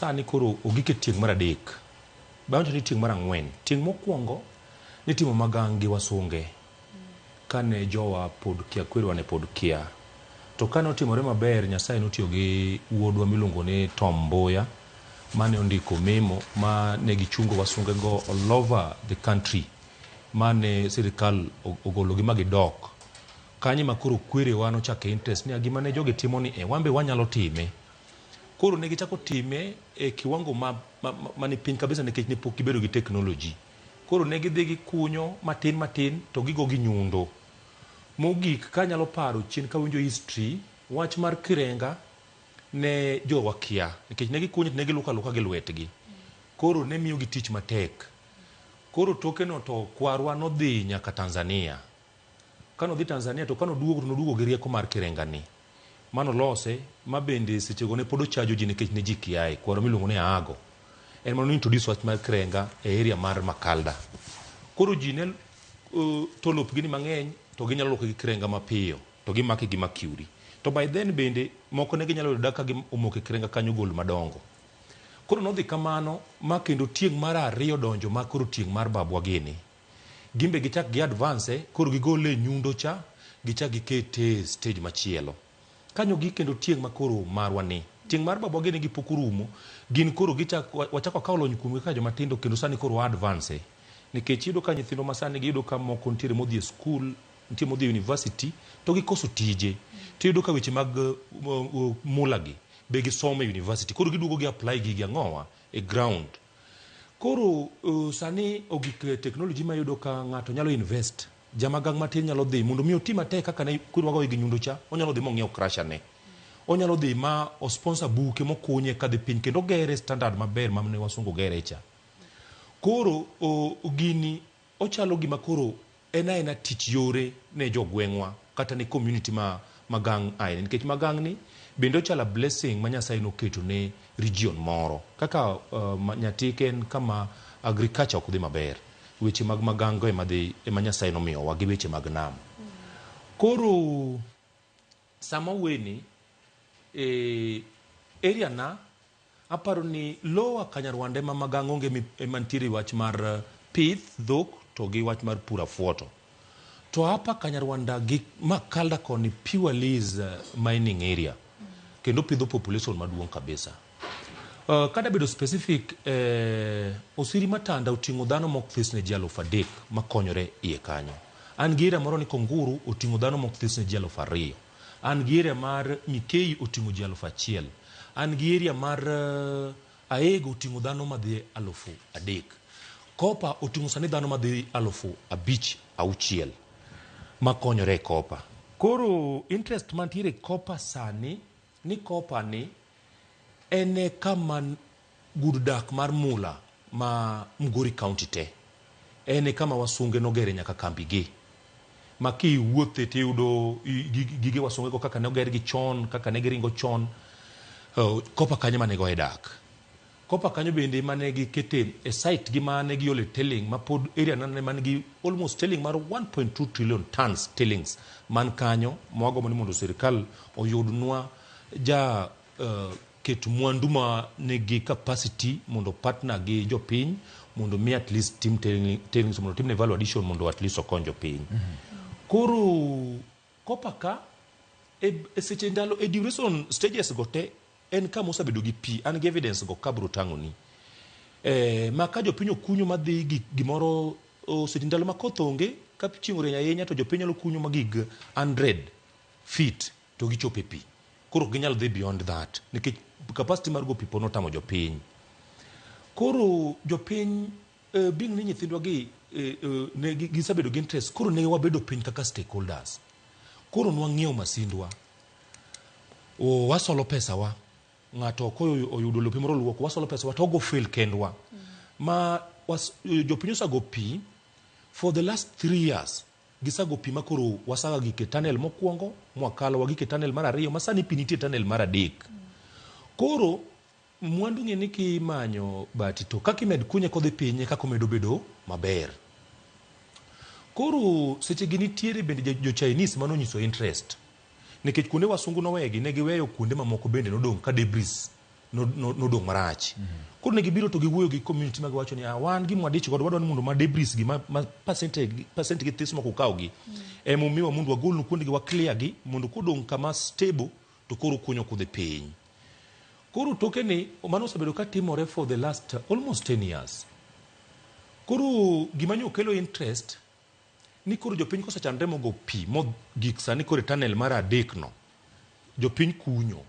sani koro ogik e tieng' mar adek. Bang' ni tieng' mar ang'wen. Tieng' mokwongo nitimo magang' gi wasunge kane jowa pod kia, kwerewa ne pod kia. To kane otimore maber, Nyasaye notiyo gi wuodwa miluongo ni Tom Mboya mane ondiko memo ma ne gichungo wasunge go all over the country mane sirikal ogologi ma gidok. Kanyo ema koro kwerewa nochake interest ni gima ne jogi timo ni e wan be wanyalo time. Koro ne gichako time e kiwango ma ni piny kabisa nikech ne pok gibedo gi technology. Koro ne gidhi gikunyo matin matin to gigo gi nyundo. Mogik kanyalo paro chien kawinjo history, wach mar kirenga ne jowa kia nikech ne gikunyo to ne giluko aluka gi lwetgi. Koro ne miyogi tich matek. Koro toke no to kwarwa nodhi nyaka Tanzania. Kanodhi Tanzania to kanoduogo to noduogo gi rieko mar kirenga ni. Manolose ma bende sechego ne pod ochajo ji nikech ne ji kiaye. Kwarwa miluongo ni Aago. En mano introduce wach mar kirenga e area mar Makalda. Koro ji ne to lopgi ni mang'eny to ginyalo luoko gi kirenga mapiyo to gimake gi mercury. To by then bende moko ne ginyalo yudo ka omoko e kirenga kanyo gol madongo. Koro nodhi kamano ma kendo tieng' mar ariyo donjo ma koro tieng' mar babwa gini. Gin be gichak gi advance koro gigole e nyundo cha gichak gikete e stage machielo. Kanyo gi kendo tieng' ma koro marwa ni. Tieng' mar babwa gini gi pok orumo. Gin koro gichak wachako wakawo lony kuomgi kaka joma tindo kendo sani koro wa advance. Nikech iyudo ka nyithindwa masani gi iyudo ka moko nitiere modhi e skul, nitie modhi e university to gikoso tije. Tiyudo ka weche mag mula gi be gisomo e university. Koro giduogo gi apply gigi ang'owa e ground. Koro sani ogik e technology ma iyudo ka ng'ato nyalo invest. Jamagang' matin nyalo dhi mondo mi oti matek kaka ne kwerwa goyo gi nyundo cha, onyalo dhi mong'iew crusher ne. Onyalo dhi ma o sponsor buke mokunye kadhi piny kendo ogere standard maber ma ne wasungu gere cha. Koro gini ochalo gima koro en aena tich yore ne jogweng'wa kata ne community ma Magang' ae nikech Magang' ni bende ochalo a blessing ma Nyasaye noketo ne region moro kaka Nyatike en kama agriculture ok dhi maber weche mag Magang' go ema dhi ema Nyasaye nomiyowa gi weche mag nam. Koro sama weni e area na aparo ni lower Kanyarwanda ema Magang' onge ema nitiere wach mar pith dhok to gi wach mar puro afuoto. To upper Kanyarwanda gi Makalda koni purely is mining area kendo pidho population maduong' kabisa. Kada bedo specific, Osiri Matanda oting'o dhano mok this ne ji 3000 makonyore iye kanyo. An gi area moro ni Konguru oting'o dhano mok this ne ji 2000. An gi area mar Mikei oting'o ji 1000. An gi area mar Aego oting'o dhano madhi 3000. Kopa oting'o sani dhano madhi 5000 6,000 makonyore e Kopa. Koro interest mantiere e Kopa sani ni Kopa ni en e kama gud dak mar mula ma Migori County te. En e kama wasunge nogere nyaka kambi gi. Ma kiwuothe tiyudo gige wasunge go kaka nogergi chon, kaka ne giringo chon. Kopa kanyo ema ne goye dak. Kopa kanyo bende mane gikete e site gi mane giole tailing ma pod area nane man gi almost tailing mar 1.2 trillion tons tailings man kanyo ma wagombo ni mondo sirikal oyudnwa ja ket mwandu ma nigi capacity mondo partner gi jopiny mondo mi at least tim tailings mondo timne value addition mondo at least okony jopiny. Koro Kopa ka e seche ndalo e duration stages go te en kama osebedo gi pi an gi evidence go kabro tang'oni. Ma ka jopiny okunyo madhi gi gimoro seche ndalo ma koth onge ka chieng' orieny ahinya to jopiny nyalo kunyo ma gig 100 feet to gichopo e pi. Koro ok ginyal dhi beyond that nikech capacity mar go pi pod notamo jopiny. Koro jopiny being ni nyithindwa gi ne gisebedo gi interest koro ne wabedo piny kaka stakeholders. Koro nwang'iewo masindwa, wasolo pesawa, ng'ato koyudo lope moro oluoko, wasolo pesawa to wago fill kendwa. Ma jopiny osago pi for the last 3 years gisago pi ma koro wasaga gik e tunnel mokwongo mwakalo wagik e tunnel mar ariyo ma sani pi nitie e tunnel mar adek. Koro mwandu ng'e ni kimanyo bati to kaka imed kunye kodhi piny e kaka omedo bedo maber. Koro seche gi nitiere bende jo Chinese manonyiso interest nikech kuonde wasungu nowegi ne giweyo kuonde mamoko bende nodong' ka debris. Nodong' marach. Koro ne gibiro to giwuoyo gi community ma giwacho ni, "Ah, wan gima wadich godo, wadwaro ni mondo ma debris gi ma percent gi this moko ukaw gi emomiwa mondo wagolnu kuondegi, wa clear gi mondo kodong' kama stable to koro kunyo kudhi piny." Koro toke ni mano osebedo ka timore for the last almost 10 years. Koro gima nyo kelo interest ni koro jopiny kosechandre mogo pi mogik, sani koro e tunnel mar adek no jopiny kunyo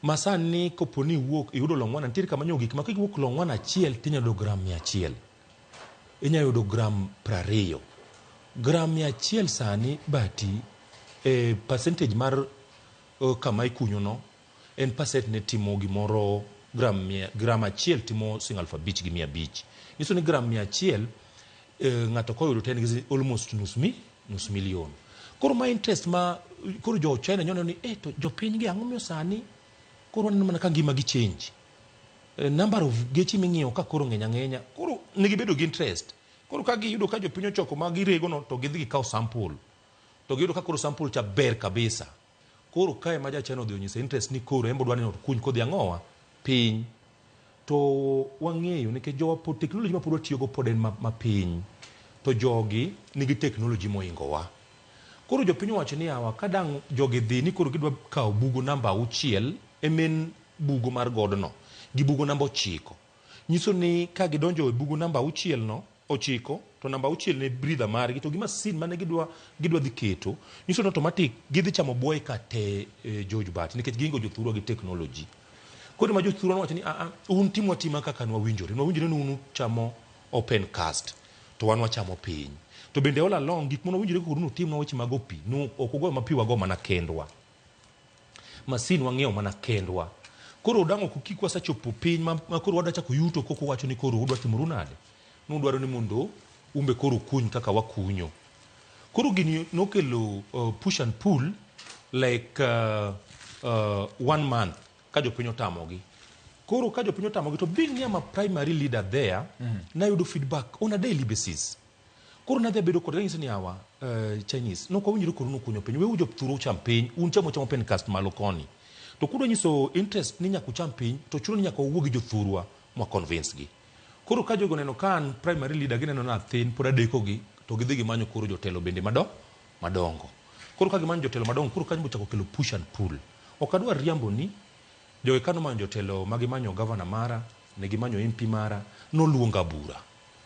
ma sani kopo ni iwuok iyudo Longwana, nitiere kama nyo gik ma kiwuok Longwana achiel tinyalo yudo gram 100, inyalo yudo gram 20, gram 100 sani bati e percentage mar kama ikunyo no en percent ne timo gimoro gram 1 timo siling 5,500. Nyiso ni gram 100 ng'ato koyudo to en gi almost nus million. Koro ma interest ma koro jo China nyono ni to jopiny gi ang'o miyo sani koro waneno mana ka ngima gi change. Number of geche ming'iewo ka koro ng'eny ang'enya, koro negibedo gi interest. Koro ka giyudo ka jopiny ochoko ma girego no to gidhi gikawo sample to giyudo ka koro sample cha ber kabisa. Koro kae ma ja China odhi onyiso interest ni koro en bodwa ni okuny kodhi ang'owa piny. To wang'eyo nikech jowa pod technology ma pod watiyogo pod en ma piny, to jogi nigi technology mohingowa. Koro jopiny owacho ni yawa, ka dang' jogi dhi ni koro gidwa kawo bugo namba 6 e main bugo mar godno gi bugo namba 9, nyiso ni ka gidonjo e bugo namba 6 no 9 to namba 6 ne breather margi to gi masin mane gidwa dhi keto, nyiso ni automatic gidhi chamo buoye ka te George Bat nikech giingo jothurwa gi technology. Koro ma jothurwa nowacho ni a un timwa tima kaka nwawinjore, nwawinjore ni un uchamo open cast to wan wachamo piny. To bende all along gik mane wawinjore kodu nutimnwa weche mag pi, nu ok ugoyo ma pi wago mana kendwa, masin wang'iewo mana kendwa. Koro dang' ok kik wasechopo piny ma koro wadwa chako yuto koko wacho ni koro udwa timoru nade, nudwaro ni mondo umbe koro ukuny kaka wakunyo. Koro gini nokelo push and pull like one month ka jopiny otamogi. Koro ka jopiny otamogi to being ni I'm a primary leader there, nayudo feedback on a daily basis. Koro nadhi abedo kodgi anyiso ni awa Chinese nok wawinjore kodu nukunyo piny, weuru jothuru ucham piny, un chamo chamo open cast malo koni. To kudwa nyiso interest ni nyaka ucham piny to chuno ni nyaka wawuo gi jothurwa mwa convince gi. Koro ka jogo oneno ka an primary leader, gineno ni athin pod adekogi, to gidhi gimanyo koro jotelo bende madongo. Koro ka gimanyo jotelo madongo, koro kanyo bochako kelo push and pull. Ok adwar riambo ni jogi ka nomanyo jotelo ma gimanyo gavana mara, ne gimanyo MP mara, noluonga bura.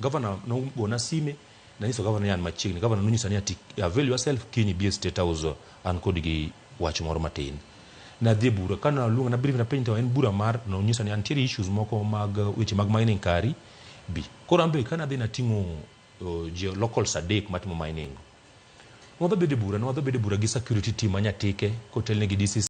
Gavana nogona sime, nanyiso gavana ni an machiegni. Gavana nonyisa ni ati avail yourself kiny ibi e State House an kod gi wach moro matin. Nadhi e bura, ka naluonga na brief napenjo to en bura mar, nonyisa ni antiere issues moko mag weche mag mining kari bi. Koro an be ka nadhi nating'o ji locals adek matimo mining. Nwadhi bedo e bura, nwadhi bedo e bura gi security team ma Nyatike kotelne gi DCC.